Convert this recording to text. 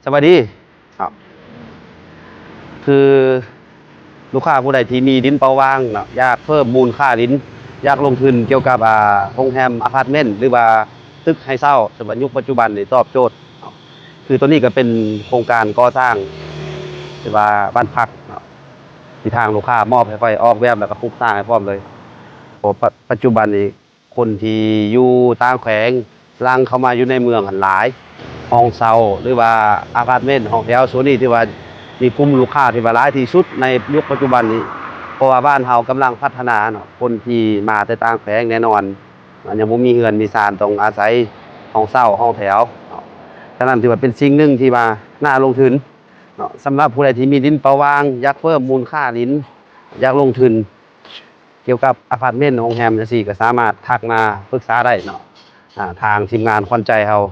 ສະບາຍດີເນາະ ຄືລູກຄ້າຜູ້ໃດທີ່ມີດິນເປົ່າຫວ່າງເນາະ ຢາກເພີ່ມມູນຄ່າດິນ ຢາກລົງທຶນກ່ຽວກັບ ອ່າ ໂຮງແຮມອາພາດເມັນ ຫຼືວ່າຕຶກໃຫ້ເຊົ່າ ສຳລັບຍຸກປັດຈຸບັນນີ້ຕອບໂຈດເນາະ ຄືໂຕນີ້ກໍເປັນໂຄງການກໍ່ສ້າງ ຫຼືວ່າບ້ານພັກເນາະ ທີ່ທາງລູກຄ້າມອບໃຫ້ຂ້ອຍອອກແບບ ແລ້ວກໍປຸກສ້າງໃຫ້ພ້ອມເລີຍ ເພາະປັດ ປັດຈຸບັນນີ້ ຄົນທີ່ຢູ່ຕ່າງແຂວງຫຼັ່ງເຂົ້າມາຢູ່ໃນເມືອງຫັ້ນຫຼາຍ ຫ້ອງເຊົ່າ ຫຼືວ່າອາພາດເມັນ ຫ້ອງແຖວ ໂຊນນີ້ຖືວ່າມີກຸ່ມລູກຄ້າທີ່ວ່າຫຼາຍທີ່ສຸດໃນຍຸກປັດຈຸບັນນີ້ ເພາະວ່າບ້ານເຮົາກຳລັງພັດທະນາເນາະ ຄົນທີ່ມາແຕ່ຕ່າງແຂວງແນ່ນອນ ຍັງບໍ່ມີເຮືອນມີຊານ ຕ້ອງອາໄສຫ້ອງເຊົ່າ ຫ້ອງແຖວເນາະ ສະນັ້ນຖືວ່າເປັນສິ່ງໜຶ່ງທີ່ວ່າໜ້າລົງທຶນເນາະ ສຳລັບຜູ້ໃດທີ່ມີດິນເປົ່າຫວ່າງ ຢາກເພີ່ມມູນຄ່າດິນ ຢາກລົງທຶນ ກ່ຽວກັບອາພາດເມັນ ໂຮງແຮມຈັ່ງຊີ້ ກໍສາມາດທັກມາປຶກສາໄດ້ເນາະ ອ່າ ທາງທີມງານຂວັນໃຈເຮົາ